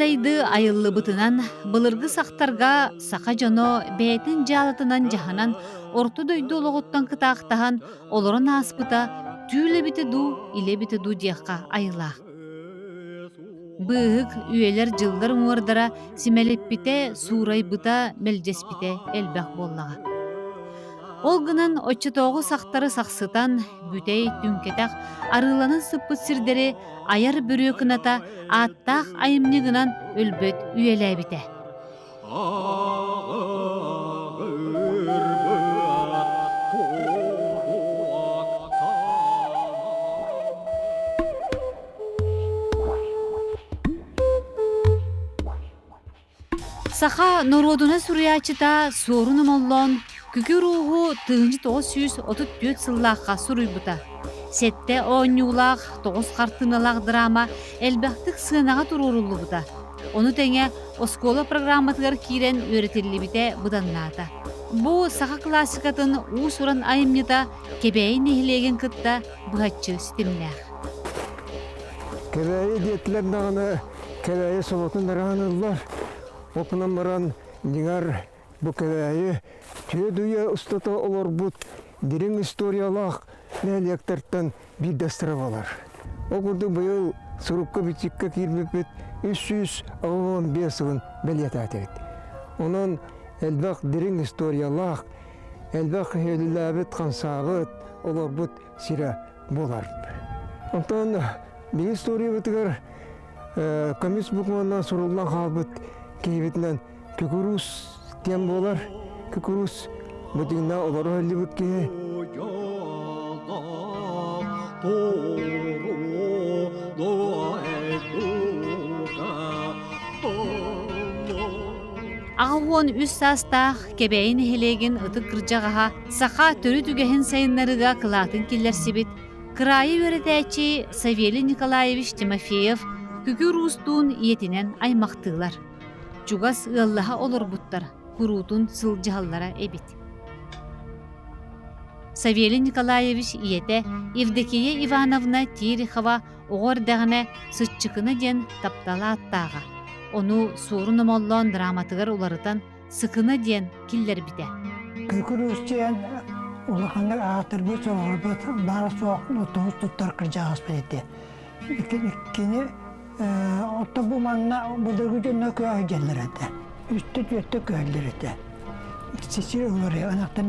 дайды айыллыбытынан былыргы сахтарга саха дьоно бэйэтин дьаалатынан дьаһанан орто дойду олоҕуттан кытаахтаһан олорон ааспыта түүл эбитэ дуу, илэ эбитэ дуу диэххэ айылаах. Быыһык үйэлэр-дьыллар уҥуордара симэлиппитэ, суурайбыта, мэлдьэспитэ элбэх буоллаҕа. Ол гынан оччотооҕу сахтары сахсытан, бүтэй, түҥкэтэх, арыыланан сыппыт сирдэри айар бүрүө кыната ааттаах айымньы гынан өлбөт үйэлээбитэ. Саха норуодунай суруйааччыта Суорун Омоллоон Күкүр Ууһу 1934 сыллаахха суруйбута. Сэттэ оонньуулаах, тоҕус хартыыналаах драма элбэхтик сыанаҕа туруоруллубута. Ону тэҥэ оскуола программатыгар киирэн үөрэтиллибитэ быданнаата. Бу саха классикатын уус-уран айымньыта Кэбээйи нэһилиэгин кытта быһаччы ситимнээх. Кэбээйи диэтилэр даҕаны Кэбээйи солотун арааныллар. Ол баран дьиҥэр бу Кэбээйи түөрт үйэ устата олорбут дириҥ историялаах нэһилиэктэртэн биирдэстэрэ буолар. Ол курдук быйыл сурукка-бичиккэ киирбиппит 385 сылын бэлиэтээтибит. Онон элбэх дириҥ историялаах, элбэх үлэлээбит, хамсаабыт, олорбут сирэ буолар. Онтон биһиги историябытыгар көмүс букванан суруллан хаалбыт киһибитинэн Күкүрус диэн буолар. Күкүрус бу дьиҥнээх олоро сылдьыбыт киһи. 83 саастаах Кэбээйи нэһилиэгин ытык кырдьаҕаһа саха төрүт үгэһин сайыннарыыга кылаатын киллэрсибит кыраайы үөрэтээччи Савелий Николаевич Тимофеев Күкүр Уустуун ийэтинэн аймахтыылар. Чугас ыаллаһа олорбуттар, куруутун сылдьыһаллара эбит. Савелий Николаевич ийэтэ Евдокия Ивановна Терехова оҕо эрдэҕинэ Сыччыкына диэн таптал ааттааҕа. Ону Суорун Омоллоон драматыгар уларытан Сыкына диэн киллэрбитэ. Күкүр Уус диэн улаханнык аатырбыт, сураҕырбыт, баар-суох тумус туттар кырдьаҕаспыт этэ. Кини оттон бу манна былыргы дьонно көһө дьэллэр этэ. Үстэ-түөртэ көһөллөр этэ. Сисир ылар анахтан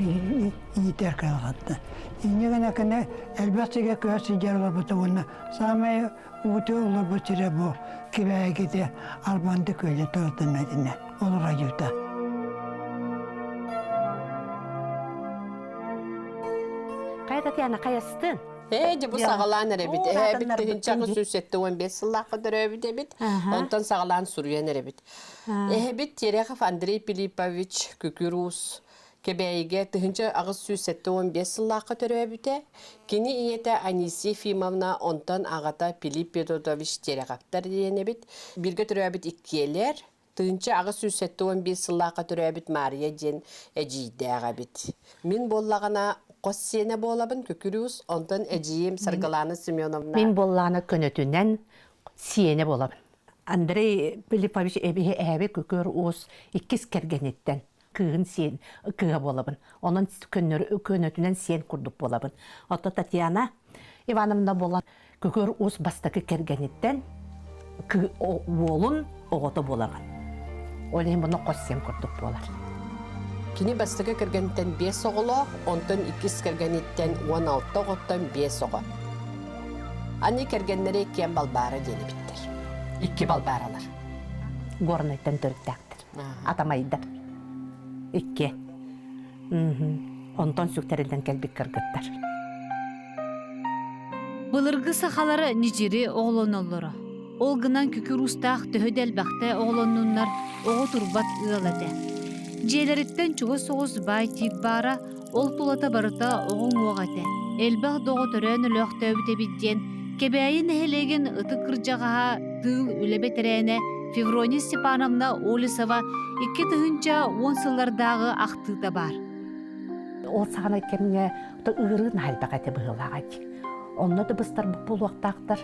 иитэр кыалҕатта. Инньэ гына кини элбэх сиргэ көһө сылдьар олорбута уонна саамай Ууту олорбут сирэ бу Кибээгити Арбанды күөлэ торотун этинэ олоройута. Хайа Татьяна хайастын? Ээ, дьэ бу саҕалаан эрэбит. Эһээбит 1975 сыллаахха төрөөбүт эбит. Онтон саҕалаан суруйан эрэбит. Эһэбит Терехов Андрей Пилипович Күкүр Уус Кэбээйигэ 1875 сыллаахха төрөөбүтэ. Кини ийэтэ Анисия Ефимовна, онтон аҕата Пилип Петрович Тереховтар диэн эбит. Бииргэ төрөөбүт иккиэлэр, 1875 сыллаахха төрөөбүт Маарыйа диэн эдьиийдээх эбит. Мин буоллаҕына хос сиэнэ буолабын Күкүрүүс, онтон эдьиийим Саргылаана Семеновна. Мин буоллаҕына көнөтүнэн сиэнэ буолабын. Андрей Пилипович эбиһи эһэби Күкүр Уус иккис кэргэниттэн кыыһын сиэн кыыһа буолабын. Онон көнөтүнэн сиэн курдук буолабын. Оттон Татьяна Ивановна буолан Күкүр Уус бастакы кэргэниттэн уолун оҕото буолаҕын. Ол иһин бұны хос сиэн курдук буолар. Кини бастакы кэргэниттэн биэс оҕолоох, онтон иккис кэргэниттэн 16 оҕоттон биэс оҕо. Аны кэргэннэри иккиэн Балбаара диэн эбиттэр. Икки Балбааралар. Горнайтан төрүттээхтэр. Атамайдар. Икки. Онтон сүктэриллэн кэлбит кыргыттар. Былыргы сахалар ньидьири оҕолоноллоро. Ол гынан күкүр уустаах төһө да элбэхтэ оҕолоннуннар, оҕо турбат ыал этэ. Дьиэлэриттэн чугас соҕус баай тиит баара, ол тулата барыта оҕо уҥуоҕа этэ. Элбэх да оҕо төрөөн өлөөхтөөбүт эбит диэн Кэбээйи нэһилиэгин ытык кырдьаҕаһа, тыыл үлэ бэтэрээнэ Феврония Степановна Олесова 2010 сыллардааҕы ахтыыта баар. Ол саҕана кэмҥэ ыарыы наһайбах этэ быһыылааҕа дии. Онно да быстарбыт буолуохтаахтар.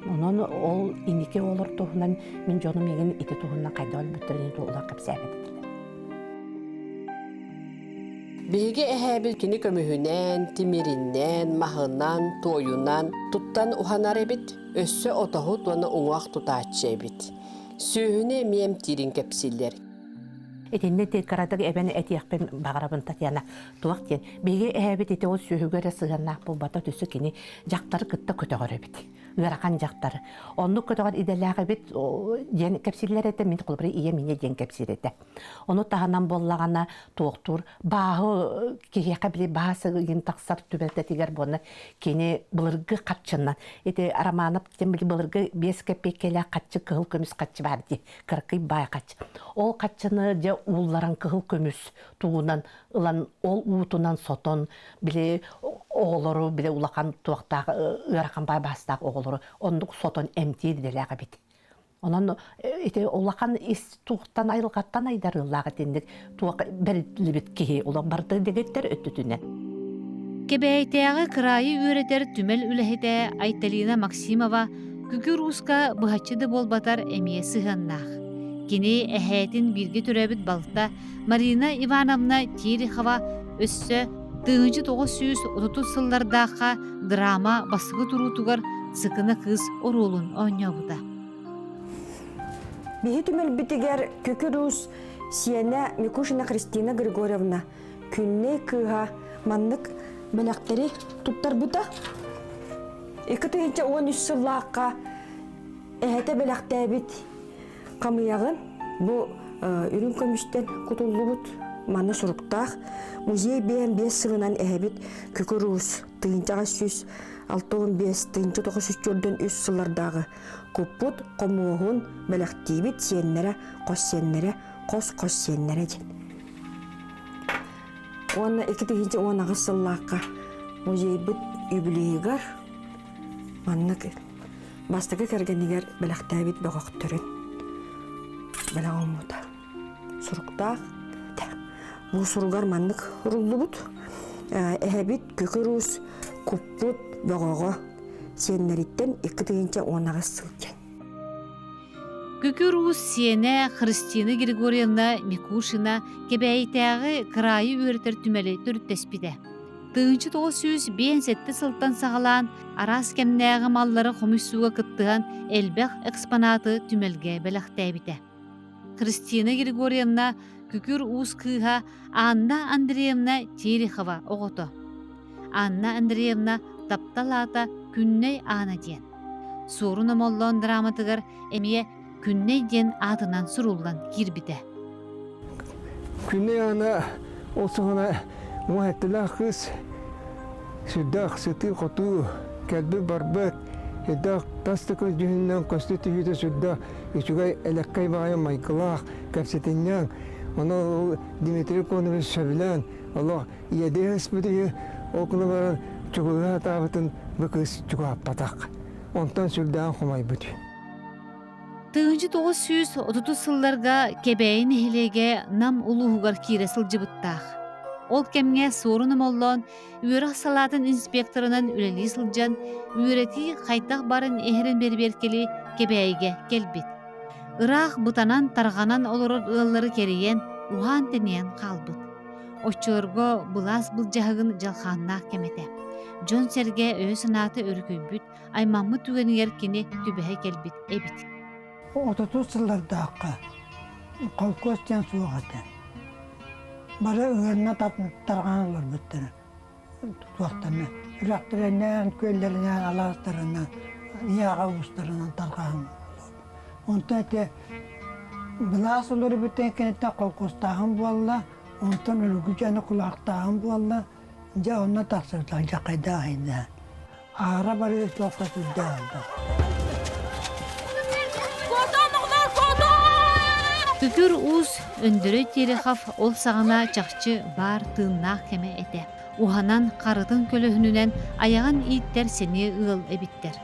Онон ол инники олор туһунан мин дьонум миигин ити туһунан хайдах өлбүттэрин туолар кэпсээбэт этилэр. Биһиги эһээбит кини көмүһүнэн, тимиринэн, маһынан, туойунан туттан уһанар эбит, өссө отоһут уонна уҥуох тутааччы эбит. Сүөһүнү эмиэ эмтиирин кэпсииллэр. Итиннэ ти кыратык эбэн этиэхпин баҕарабын Татьяна. Туох диэн, биһиги эһээбит ити ол сүөһүгэ эрэ сыһыаннаах буолбата өссө кини дьахтары кытта көтөҕөр эбит. Ыарахан дьахтар. Оннук көтөҕөр идэлээх эбит диэн кэпсииллэр этэ. Мин холобура ийэм инньэ диэн кэпсиир этэ. Ону таһынан буоллаҕына туохтуур бааһы киһиэхэ били баас ыйын тахсар түбэлтэтигэр буонна кини былыргы хаччынан ити Романов диэн били былыргы биэс кэппиэккэлээх хаччы кыһыл көмүс хаччы баар дии кыракый баай хаччы ол хаччыны дьэ уулларан кыһыл көмүс тугунан ылан ол уутунан сотон били оҕолору били улахан туохтаах ыарахан баай баастаах оҕолору оннук сотон эмтиир идэлээх эбит. Онон ити улахан ис туохтан айылҕаттан айдарыылаах итинник туох бэриллибит киһи улах барыта дэгиттэр өттүтүнэн. Кэбээйитээҕи кыраайы үөрэтэр түмэл үлэһитэ Айталина Максимова Күкүр Ууска быһаччы да буолбатар эмиэ сыһыаннаах. Кини эһээтин бииргэ төрөөбүт балта Марина Ивановна Терехова өссө 1930 сыллардаахха драма бастакы туруутугар Сыкына кыыс оруолун оонньообута. Биһи түмэлбитигэр Күкүр Уус сиэнэ Микушина Христина Григорьевна Күннэй кыыһа маннык бэлэхтэри туттарбыта. 2013 сыллаахха эһэтэ бэлэхтээбит Хамыйаҕын бу үрүҥ көмүстэн кутуллубут манна суруктаах музей биэһэн биэс сылынан эһэбит Күкүр Уус тыһыынчаҕа 165 1903 сыллардааҕы куппут хомуоһун бэлэхтиибит сиэннэрэ хос сиэннэрэ хос-хос сиэннэрэ диэн. Уонна 2018 сыллаахха музейбыт юбилейыгар маннык Бастакы кэргэнигэр бэлэхтээбит бөҕөхтөрүн бэлэх оҥмута. Суруктаах бу суругар маннык уруллубут. Эһэбит Күкүр Уус куппут бөҕөҕө сиэннэриттэн 2018 сыл диэн. Күкүр Уус сиэнэ Христина Григорьевна Микушина Кэбээйитээҕи кыраайы үөрэтэр түмэли төрүттэспитэ. 1957 сылтан саҕалаан араас кэмнээҕи маллары хомуйсууга кыттыһан элбэх экспонаты түмэлгэ бэлэхтээбитэ. Христина Григорьевна Күкүр Уус кыыһа Анна Андреевна Терехова оҕото. Анна Андреевна таптал аата Күннэй Аана диэн. Суорун Омоллоон драматыгар эмиэ Күннэй диэн аатынан суруллан киирбитэ. Күннэй Аана ол саҕана уон кыыс сүрдээх сытыы-хотуу, кэлбит-барбыт, сүрдээх тас да дьүһүнүнэн көстө түһүүтэ сүрдээх үчүгэй элэккэй баҕайы майгылаах, кэпсэтинньэҥ. Ону ол Дмитрий Конович сөбүлээн олох иэдэйэ ыспыт үһү, ол гынан баран чугуһа сатаабытын бу кыыс чугаһаппатах. Онтон сүрдээҕин хомойбут. 1930 сылларга Кэбээйи нэһилиэгэ Нам улууһугар киирэ сылдьыбыттаах. Ол кэмҥэ Суорун Омоллоон үөрэх салаатын инспекторынан үлэлии сылдьан, үөрэтии хайдах барын иһэрин бэрэбиэркэлии Кэбээйигэ кэлбит. Ыраах бытанан-тарҕанан олорор ыаллары кэрийэн, уһаан-тэнийэн хаалбыт. Оччолорго былаас былдьаһыгын дьалхааннаах кэм этэ. Дьон-сэргэ өйө-санаата өрүкүйбүт, аймаммыт түгэнигэр кини түбэһэ кэлбит эбит. Отутус сыллардаахха холкуос диэн суох этэ. Бары ыанна тарҕаан олорбуттара. Туохтана үрэхтэринэн, күөллэринэн, алаастарынан, ийэҕэ уустарынан тарҕаан Онтон ити былаас олорбутун кэнниттэн холкуостааһын буолла, онтон өлүгү дьону кулаахтааһын буолла, Дьэ онно тахсыбыта дьахайдаах иһиннэ. Аара барыы туохха сүрдээх элбэх. Күкүр Уус Өндөрөй Терехов ол саҕана чахчы баар тыыннаах кэмэ этэ. Уһанан, харытын көлөһүнүнэн айаҕын ииттэр сэниэ ыал эбиттэр.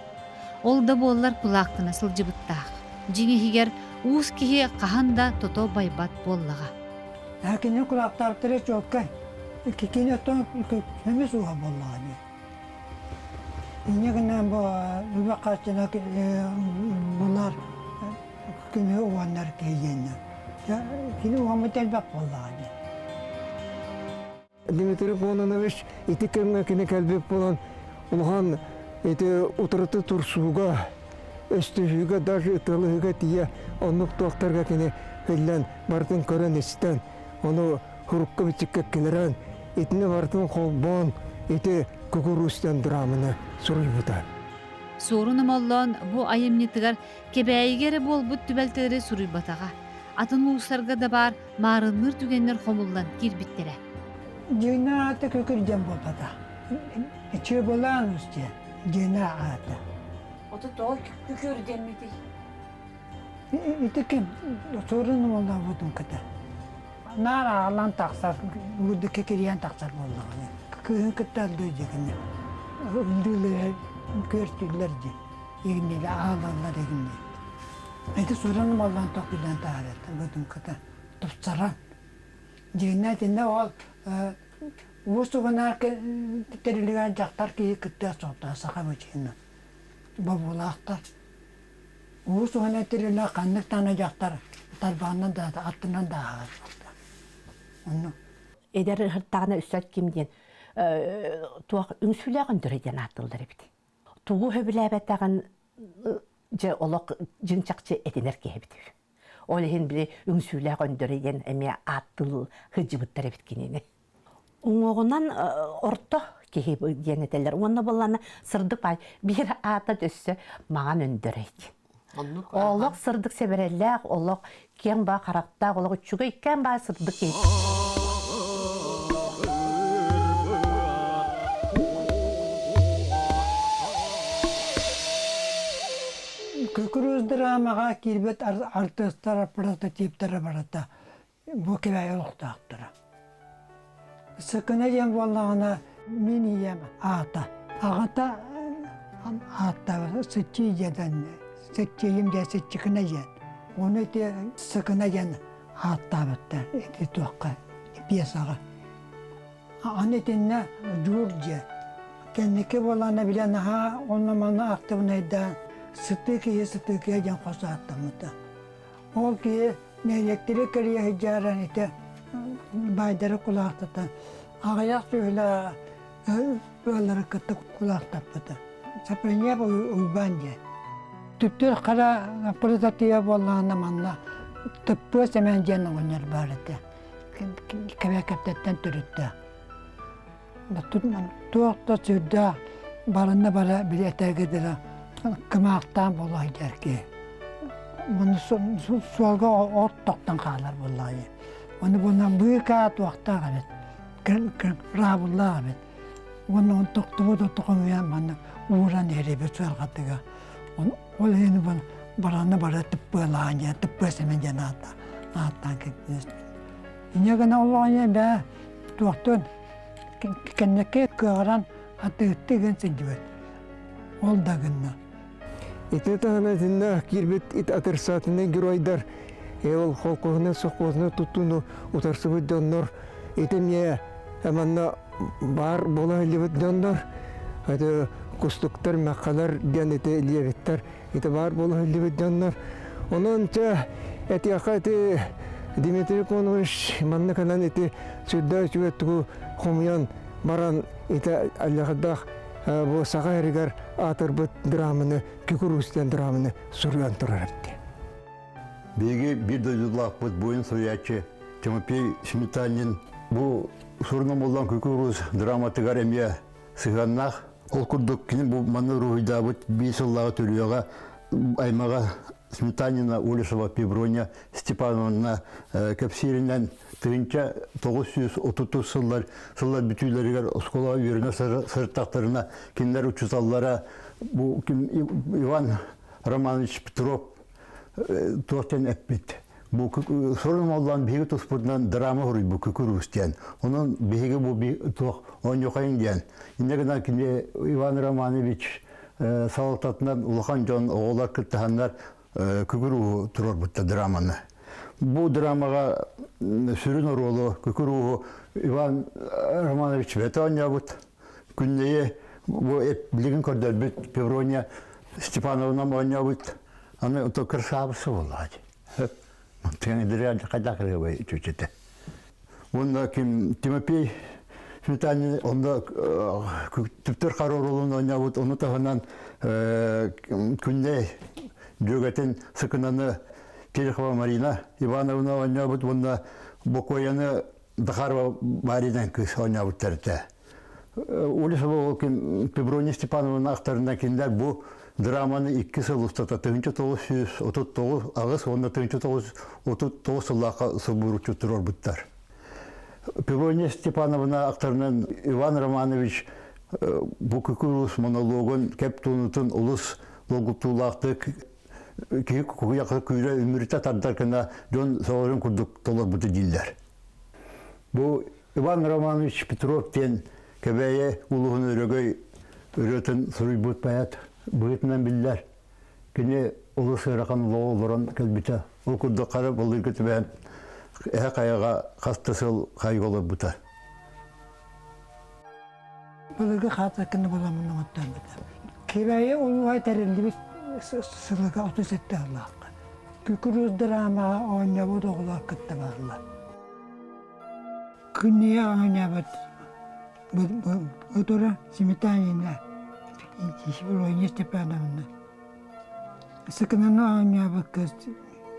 Ол да буоллар кулаактана сылдьыбыттаах. Дьиҥ иһигэр уус киһи хаһан да тото байбат буоллаҕа. Кини кулаактаабыттара чуолкай. Кини оттон көмүс ууһа буоллаҕа дии. Инньэ гынан бу үбэ харчына булар көмө уоннар киһи диэннэр. Кини уоммут элбэх буоллаҕа дии. Дмитрий Кононович ити кэмҥэ кини кэлбит буолан улахан ити утарыта турсууга, өстөһүүгэ, даже ытыалаһыыга тиийэ оннук туохтарга кини хиллэн барытын көрөн-истэн, ону сурукка-бичиккэ киллэрэн, итини барытын холбоон ити кукурузтан драманы суруйбута. Суорун Омоллоон бу айымньытыгар Кэбээйигэ эрэ буолбут түбэлтэлэри суруйбатаҕа. Атын улуустарга да баар маарынныыр түгэннэр хомуллан киирбиттэрэ. Дьиҥнээх аата Күкүр диэн буолбатах. Чыыбылаан диэн дьиҥнээх аата. Ото тоҕо Күкүр диэммитий? Ити ким? Суорун Омоллообутун кытта. Наар аҕалан тахсар, үрдүккэ кирийэн тахсар буоллаҕына. Кыыһын кытта ыллыы дьигини. Ыллыыллар, күөртүүллэр дии. Игнилэ аалаллар игинни. Ити суран маллан токуйдан таарат бытыҥката тупсаран. Дьиҥнэ итиннэ ол уус-угунаар тэрилигэр дьахтар киһи кыттыа суохтаах саха бычыына. Бобуулаахтар. Уус-угунаа тэрилэ ханнык даҕаны дьахтар тарбаҕынан да аттынан да ааһар суохтаах. Оннук. Эдэр ыһыртаҕына өссө ким диэн туох үҥсүүлээх өндөрө диэн ааттыыллар эбит. Тугу сөбүлээбэтэҕин дьэ олох дьиҥ чахчы этинэр киһи эбит. Ол иһин били үҥсүүлээх өндөрө диэн эмиэ ааттыы сылдьыбыттар эбит кинини. Уҥуоҕунан орто киһи диэн этэллэр. Уонна буоллаана сырдык баай биир аата өссө маҥан өндөрөй диэн. Олох сырдык сэбэрэлээх, олох киэҥ баа харахтаах, олох үчүгэй кэм баа сырдык киһи. Күкүрүүс драмаҕа киирбит артыыстар прототиптара барыта бу кэбээйи олохтоохторо. Сыкына диэн буоллаҕына мин ийэм аата. Аҕата ааттаабыт Сыччыы диэн Сыччыйым диэн Сыччыкына диэн. Ону ити Сыкына диэн ааттаабыттар ити туохха пьесаҕа. Аны итиннэ Дьуур диэн. Кэнники буоллаҕына бile наһаа онно-манна актыбынайдаан сытыы киһи сытыыкыйа диэн хос ааттаммыта. Ол киһи нэһилиэктэри кэрийэ сылдьааран ити баайдары кулаахтата аҕыйах сүөһүлээх ыаллары кытта кулаахтаппыта. Сапрыньяп Уйбаан диэн. Түптүр хара прототиба буоллаҕына манна Тыппыа Сэмэн диэн оҕонньор баар этэ. Кэбээкэптэттэн төрүттээх. Туох да сүрдээх барынна бара били этэргэ дылы кымаахтаан буола сылдьар киһи. Маны суолга от тохтон хаалар буоллаҕа дии. Ону буолан быыкаа туохтаах эбит, кыраабыллаах эбит. Уонна он тохтубут оту хомуйан манна ууран иһэрибит сыарҕатыгар. Ол иһин баранна бара тыппыалаан диэн, тыппыа Сэмэн диэн ааттаан кэппиэс. Инньэ гына олоҕуньа бээ туохтун кэнники кыаҕыран атыыттыы гын сылдьыбыт. Ол да гынна. Ити таһынан итиннэ киирбит ит отрицательный геройдар ол холкуоһунан совхозунан туттууну утарсыбыт дьоннор ити эмиэ манна баар буола сылдьыбыт дьоннор это кустуктар мэххэлэр диэн ити левиттэр ити баар буола сылдьыбыт дьоннор онон чэ этиэххэ ити Дмитрий Конович манна кэлэн ити сүрдээх үчүгэй тугу хомуйан баран ити аллахардаах бу саха сиригэр аатырбыт драманы Кукуруз диэн драманы суруйан турар эбит. Биһиги биир дойдулаахпыт буойун суруйааччы Тимофей Сметанин бу сурунан Кукуруз драматыгар эмиэ сыһыаннаах. Ол курдук кини бу манна уруһуйдаабыт биир сыллааҕы төрүөҕэ аймаҕа Сметанина Олесова Певрония Степановна кэпсииринэн 1933 сыллар сыллар бүтүүлэригэр оскуолаҕа үөрэнэ сырыттахтарына кинилэр учууталлара бу Иван Романович Петров туохтан эппит бу сурун оллон биһиги туспутунан драма суруйбут күкүрүүс диэн онон биһиги бу туох оонньуохайын диэн инньэ гынан кини Иван Романович салалтатынан улахан дьон оҕолор кыттыһаннар күкүр туруорбуттар драманы бу драмаҕа сүрүн оруолу күкүр ууһу Иван Романович бэйэтэ оонньообут күннэйи. Бу билигин көрдөрбүт Певрония Степановна оонньообут аны ото кырсаабысы буоллаҕа дии. Мантыган эдэрэ хайдах кырыабай чүчэтэ. Уонна ким Тимофей Сметанин онно түптэр хара оруолун оонньообут, ону таһынан Күннэй дьүөгэтин Сыкынаны Терехова Марина Ивановна оонньообут уонна Бокуойаны Захарова Марина кыыс оонньообуттар этэ. Оля Соловкин Пеброния Степановна ахтарынан кинилэр бу драманы икки сыл устата 1939 аҕыс уонна 1939 сыллаахха субуруччу туруорбуттар. Певрония Степановна ахтарынан Иван Романович бу күкүр монологун кэп туунутун улус долгутуулаахтык киһи куйаха күүрэ үмүрүтэ тардар гына дьон соҕурун курдук толорбута дииллэр. Бу Иван Романович Петров диэн Кэбээйи улууһун Өрөгөй ырыатын суруйбут поэт быһыытынан биллэр. Кини олус ыарахан олоҕу олорон кэлбитэ. Ол курдук хара былыргы түбэһэн эһэ хайаҕа хас да сыл хайга олорбута. Былыргы хаатыркыны буламмын оҥотторбута. Кэбээйи улууһа тэриллибит сылыга 37 сыллаахха. Күкүрүүс драмаҕа оонньообут оҕолор кытта бааллар. Күннүйэ оонньообут Утура Сметанина Феврония Степановна. Сыкынаны оонньообут кыыс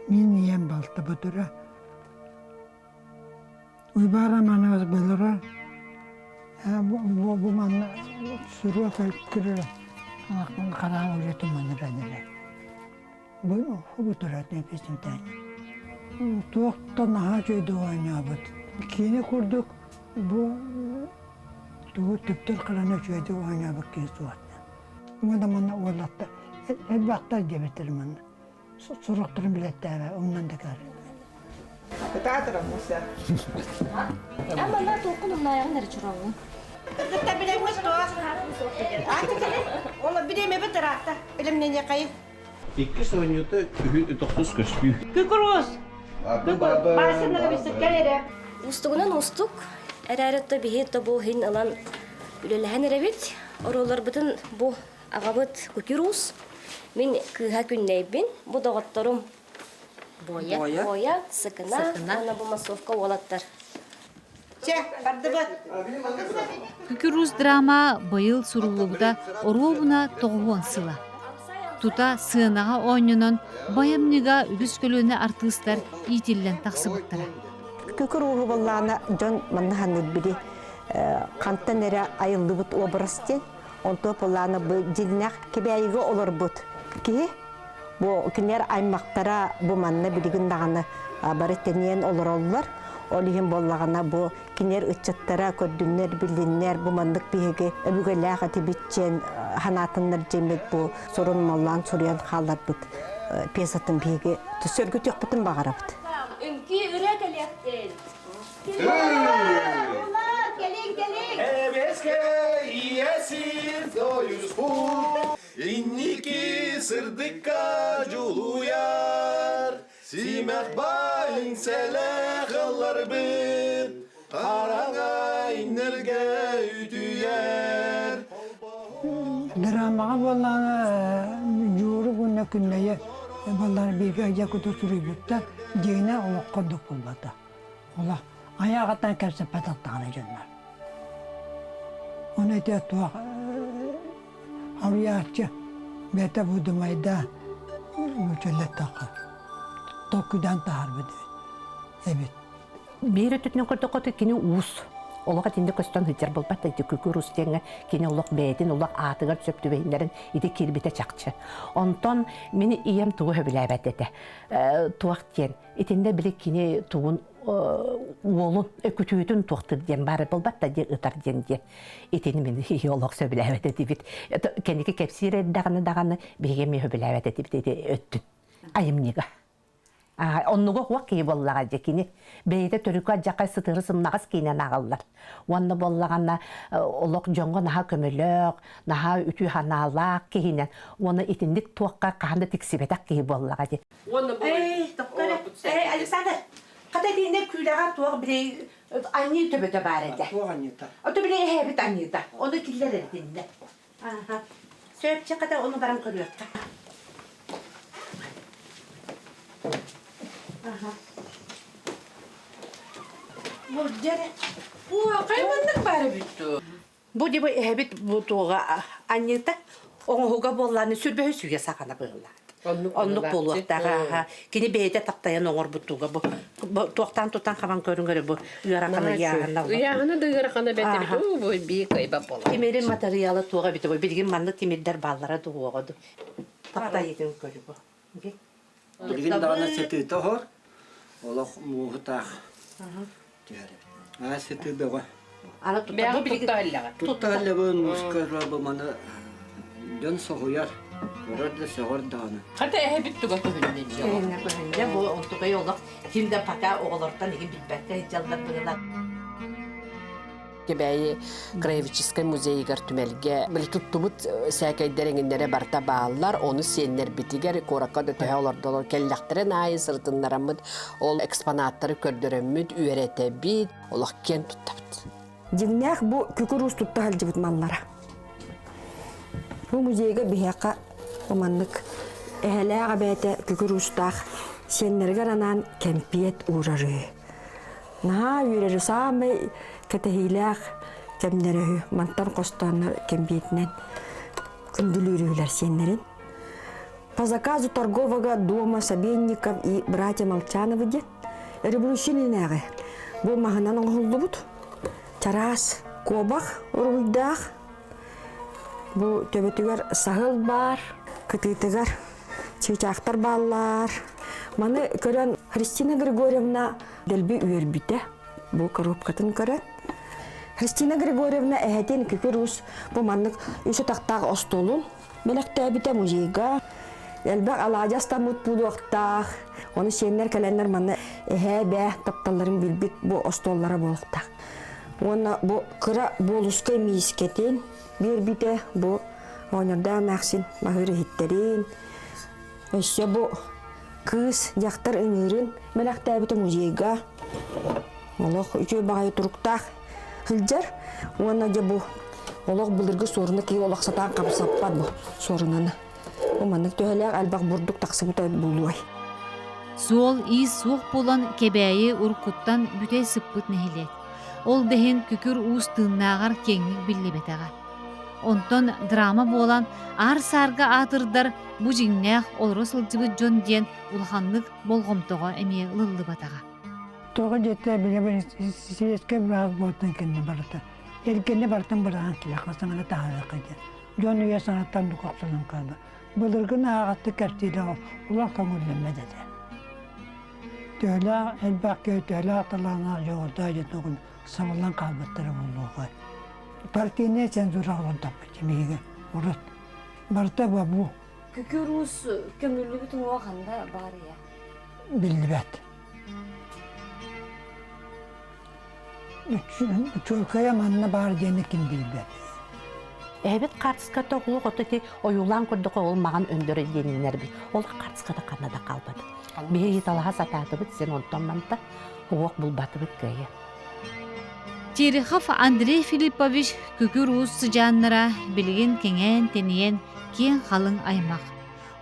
мин ийэм балта Бутура. Уйбаан Романович былыра бу манна суруок көрөр хараҕа уже туманыран эрэр. Бу Бутура Сметанина. Туохтан наһаа үчүгэйдик оонньообут. Кини курдук бу тугу түптэр хараны үчүгэйдик оонньообут киһи суох. Уонна манна уолаттар элбэхтэр диэбиттэр манна. Сорохторун билэттээбэ, умнан да кээр. Кытаатыра Муся. Амана толкун умнайаҕын эрэ чураллын. Кыргытта билэммит туох. Аты кэлин. Ола бириэмэбит ыраатта. Билэмнэниэхайын. Иккис оонньуута тохсус көстүү. Күкүрус! Устугунан устук, эрээри то биһи то бу иһин ылан үлэлэһэн эрэбит. Оруолларбытын бу аҕабыт Күкүрус, мин кыыһа Күннэйбин, бу доҕотторум Боя. Боя, Сыкына, уонна бу массовка уолаттар. Чэ, бардыбыт. Күкүрус драма быйыл суруллубута оруобуна тоҕуһуон сыла. Тута сыанаҕа оонньонон байымньыга үгүс көлүөнэ артыыстар иитиллэн тахсыбыттара. Күкүр ууһу буоллаҕына дьон манна ханнык били хантан эрэ айыллыбыт образ диэн онто буоллаҕына бу дьиннэх Кэбээйигэ олорбут киһи Бу кинилэр аймахтара бу манна билигин даҕаны бары тэнийэн олороллор. Ол иһин буоллаҕына бу кинилэр ыччаттара көрдүннэр, билиннэр бу маннык биһиги өбүгэлээх этибит диэн санаатыннар диэммит бу сурун моллоон суруйан хаалларбыт пьесатын биһиги сөргүтүөхпүтүн баҕарабыт. Үҥкүү ырыа кэлиэхтин. Кэлиҥ, кэлиҥ! Эбэске иэсин союзпут Инники сырдыкка дьулуйар, симэх байын сэлэх ылларбыт, хараҥа иннэргэ үтүйэр. Драмаҕа буоллаҕына Дьууру уонна Күннэйи буоллаҕына бииргэ дьэ куту суруйбуттар, дьиҥинэ олоххо ордук буолбата. Олох айаҕыттан кэпсэппэтэх даҕаны дьоннор. Ону ити туох Аруйааччы бэйэтэ будумайда мүчөллөттөххө толкуйдаан таһаарбыт эбит. Биир өттүтүнэн көрдөххө кини уус. Олох итинник көстөн сылдьар буолбат ити күкүр уус диэҥҥэ кини олох бэйэтин олох аатыгар сөп түбэһиннэрин ити киирбитэ чахчы. Онтон мин ийэм тугу сөбүлээбэт этэ. Туох диэн итиннэ били кини тугун уолун өкүтүүтүн туохтур диэн баары буолбат да диэн ытар диэн диэн итини мин олох сөбүлээбэт этибит кэнники кэпсиир эрдэҕинэ даҕаны биһиги эмиэ сөбүлээбэт этибит ити өттүн айымньыга оннуга хуох киһи буоллаҕа дьэ кини бэйэтэ төрүкү алдьархай сытыары сымнаҕас киинэн ааҕаллар уонна буоллаҕына олох дьоҥҥо наһаа көмөлөөх наһаа үтүө санаалаах киһинэн уонна итинник туохха хаһан да тиксибэтэх киһи буоллаҕа дии Уонна бу Эй, тоқтор Эй, Александр, хата итиннэ күүлэҕэ туох били анньыы төбөтө баар этэ. Туох анньыыта? Ото били эһээбит анньыыта. Ону киллэр итиннэ. Аха. Сөп, чэ хата ону баран көрүөххэ. Аха. Бу дьэрэ. Бу хайманнык баары бүттү. Бу дибы эһэбит бу туоҕа анньыыта оҥоһуга буоллааны сүрбэһи сүгэ сахана быһылаат. Оннук буолуохтаах ааха. Кини бэйэтэ таптайан оҥорбут туга бу туохтаан тутан хабан көрүҥ бу ыарахана ыйааһына. Ыйааһына да ыарахана бэт эбит. Бу бии кыайба буолар. Тимирин материала туоҕа эбит бу. Билигин маннык тимирдэр бааллара дуоҕа ду. Таптайытын көрү бу. Билигин даҕаны сытыыта оһор, олох мууһутаах түһэр эбит. Аа сытыы бөҕө. Аны Бэҕэ тутта ыллаҕа. Тутта ыллабын, мууска ылабы маны дьон соһуйар, көрөр да сөҕөр даҕаны. Хата эһэбит туга көһүннэ дьиэ. Көһүннэ көһүннэ бу онтукай олох ким да пока оҕолортон игин билбэккэ сылдьаллар быһылар. Кэбээйи краеведческай музейыгар түмэлгэ били туттубут сээкэйдэр эҥиннэрэ барыта бааллар. Ону сиэннэрбитигэр куоракка да төһө олордолор кэллэхтэрин аайы сырытыннараммыт ол экспонаттары көрдөрөммүт, үөрэтэбит, олох киэн туттабыт. Дьиҥнээх бу күкүр уус тутта сылдьыбыт маллара. Бу музейга биһиэхэ маннык эһэлээх эбээтэ күкүр уустаах сиэннэригэр анаан кэмпиэт уурарыы. Наһаа үөрэри саамай кэтэһиилээх кэмнэрэ үһү. Мантан хостооннор кэмбиэтинэн күндүлүүр үһүлэр сиэннэрин. По заказу торгового дома Собенников и братья Молчановы диэн революционнааҕы бу маһынан оҥоһуллубут чараас куобах уруһуйдаах бу төбөтүгэр саһыл баар кытыытыгар чыычаахтар бааллар маны көрөн Христина Григорьевна дэлби үөрбүтэ бу коробкатын көрөн Христина Григорьевна эһэтин күкүр уус бу маннык үс атахтаах остуолун бэлэхтээбитэ музейга элбэх алаадьы астаммыт буолуохтаах ону сиэннэр кэлэннэр манна эһээ бээ тапталларын билбит бу остуоллара буолуохтаах уонна бу кыра буолускай миискэтин биэрбитэ бу оонньордоох эмээхсин маһыыр иһиттэрин өссө бу кыыс дьахтар ыҥыырын бэлэхтээбитэ музейга олох үчүгэй баҕайы туруктаах сылдьар уонна дьэ бу олох былыргы суоруна киһи олох сатаан хамсаппат бу суорунаны бу маннык төһөлөөх элбэх бурдук тахсыбыта буолуой Суол-иис суох буолан Кэбээйи уруккуттан бүтэй сыппыт нэһилиэк. Ол да иһин Күкүр Уус тыыннааҕар киэҥник биллибэтэҕэ. Онтон драма буолан аар-саарга аатырдар бу дьиҥнээх олоро сылдьыбыт дьон диэн улаханнык болҕомтоҕо эмиэ ылыллыбатаҕа. Тоҕо диэтэ билэбин сельскэй быраас буолтун кэннэ барыта. Эргэнэ барытын быраҕан килэххэ саҥаны таһаарыахха диэн. Дьон үйэ санаттан охсунан хаалла. Былыргын ааҕаттык кэпсиирэ улах көҥүллэммэт этэ. Төһөлөөх элбэх киһи төһөлөөх талааннаах дьоҕурдаах дьон сабыллан хаалбыттара буолуоҕа. Партийнай цензура олордохпут биһиги урут. Барыта бобуу. Күкүр уус көмүллүбүт уҥуоҕа ханна баарый? Биллибэт. Чуолкайа манна баар диэни ким билбэт. Эһэбит хаартыската оҕулук ото ити ойуулаан көрдөххө ол маҕан өндөрө диэниннэрбит. Ол хаартыската ханна да хаалбат. Биһиги талаһа сатаатыбыт син онтон манта уох булбатыбыт кыайа. Терехов Андрей Филиппович Күкүр Уус сыдьааннара билигин кэҥээн-тэнийэн киэҥ халыҥ аймах.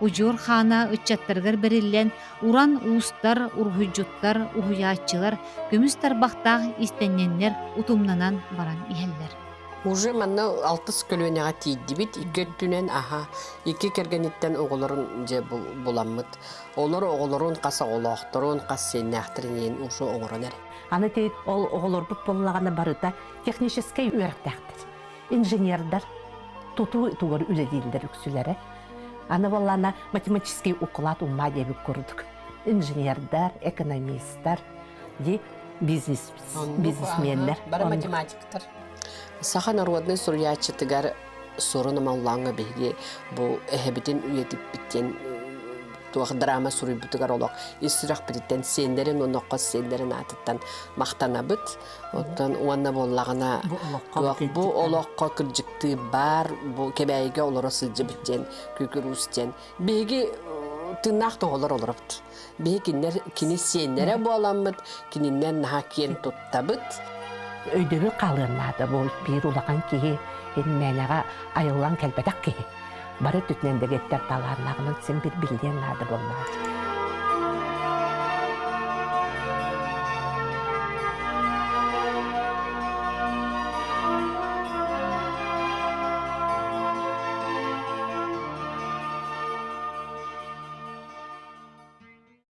Удьуор хаана ыччаттарыгар бэриллэн уран уустар, уруһуйдьуттар, уһуйааччылар көмүс тарбахтаах истэнньэннэр утумнанан баран иһэллэр. Уже манна алтыс көлүөнэҕэ тиийдибит. Икки өттүнэн аха икки кэргэниттэн оҕолорун дьэ буламмыт. Олор оҕолорун хас оҕолоохторун, хас сиэннээхтэрин иһин уже оҥорон эрэ. Аны ти ол оҕолорбут буоллаҕына барыта техническэй үөрэхтээхтэр. Инженердэр тутуу тугар үлэлииллэр үксүлэрэ. Аны буоллаана математический уклад ума диэбит курдук. Инженердэр, экономистар, ди бизнес бизнесменнэр. Бары математиктар. Саха народнай суруйааччытыгар Сурун Амаллааҥҥа биһиги бу эһэбитин үйэтиппит диэн туох драма суруйбутугар олох ис сүрэхпититтэн сиэннэрин уонна хос сиэннэрин аатыттан махтанабыт. Оттон уонна буоллаҕына бу олоххо кырдьыктыы баар бу Кэбээйигэ олоро сылдьыбыт диэн Күкүр Уус диэн биһиги тыыннаах тоҕолор олоробут. Биһи кинилэр кини сиэннэрэ буоламмыт, кининэн наһаа киэн туттабыт. Өйдөбүл хаалыан наада бу биир улахан киһи Ин мээнэҕэ айыллан кэлбэтэх киһи. Бары өттүтүнэн дэгиттэр талааннааҕынан син бир биллиэн наада буоллаҕа.